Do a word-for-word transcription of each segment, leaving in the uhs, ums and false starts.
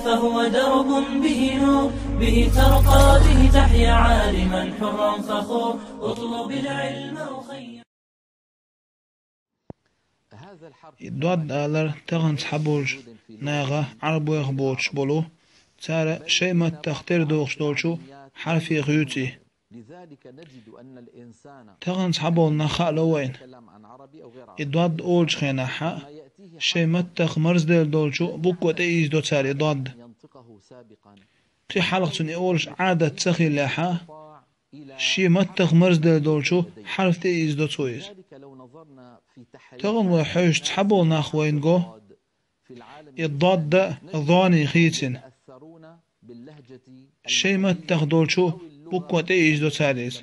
فهو درب به نور، به ترقى، به تحيا عالما حرا فخور. اطلب العلم أخي. И дод алар таханца хьаболчу наха, Ӏарбойх боцуш болу, цара шайн маттах тера дохуш долчу хьарфех юьйцу и. Таханца хьаболу нах хаало вайна. И дод олучу хенахь, шайн маттах марзделла долчу буква тӀеийзадо цара и дод. Кхин хьалха цунна и олуш Ӏадат ца хиллехь, шен маттах марзделла долчу хьарф тӀеийзадо цо иза. Тахана вай хьоьжуш цхьаболу нах вайна го, и дод а, зоний хийцина. Шайн маттах долчу буква тӀеийзадо цара иза.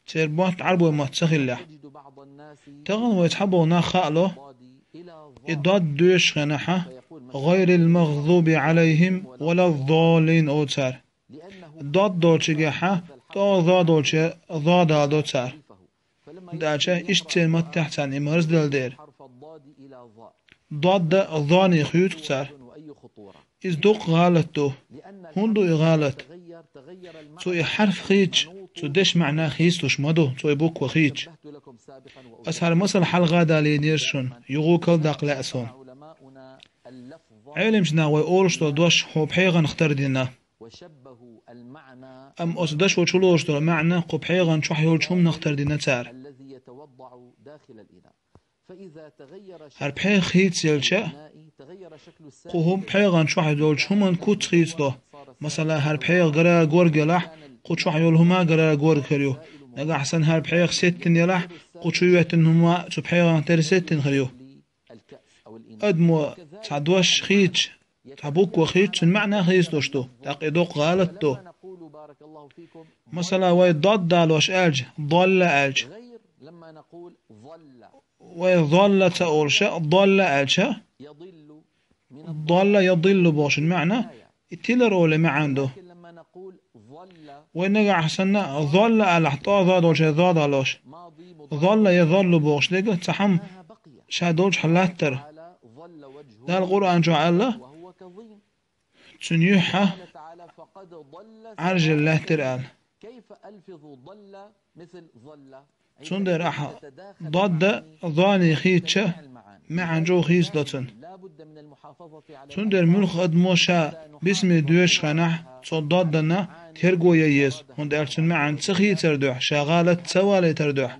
Церан мотт Ӏарбой мотт ца хиллехь. Тахана вай цхьаболу нах хаало, и дод доьшуш хенахь, «غير المغضوب عليهم ولا الضالين» олу цара. Дод долчуьнгахь тӀо зо долчу зо даладо цара. ХӀунда аьлча иштта церан маттехь царна и марзделла дера. Дод а, зоний хуьйцу цара. Иза дукха гӀалат ду. ХӀунда ду и гӀалат? Цо и хьарф хийцча, цу дешан маьӀна хийцалуш ма ду, цо и буква хийцча. Аса хӀара масал хьалха а далийнера шуна, юха а даккха лаьа суна. Ӏеламчу наха вай олуш долу дош хӀокху пхьегӀанах тардина. Амма оцу дашо чулоруш долу маьӀна кху пхьегӀан чохь йолчу хӀуманах тардина цара. ХӀара пхьегӀа хийцаелча, кху хӀума пхьегӀан чохь йолчу хӀуманан куц хийцадо. Масала, хӀара пхьегӀа гарара горга елахь, кху чохь йолу хӀума а гарара горга хир ю. Нагахь санна хӀара пхьегӀа сеттина елахь, кху чу йоьттина хӀума а цу пхьегӀан тера сеттина хир ю. Адамо цхьа дош хийцча, цхьа буква хийцча, цуьнан маьӀна хийцалуш ду, тӀаккха и доккха гӀалат ду. Масала, вай дод далош аьлча, долла аьлча. Вай золла ца олуша, долла аьлча, долла ядиллу бохучун маьӀна, и тилар олу маьӀна ду. Вай нагахь санна, золла алахь, тӀо зо долчу зо далош. Золла я золлу бохуш дерг цхьа хӀума ша долчохь латтар. Дала Къуръан чохь аьлла, цуьнан юьхьа Ӏаржъелла лаьттира аьлла. Цундела ахьа додда зоний хийцча, маьӀна чӀогӀа хийцадо цуьнан. Цундела муьлхха адамо ша бисмилла доьшуш хенахь, цо додданна терго ян еза, хӀунда аьлча цуьнан маьӀна ца хийцар дуьхьа, ша гӀалат ца валийтар дуьхьа.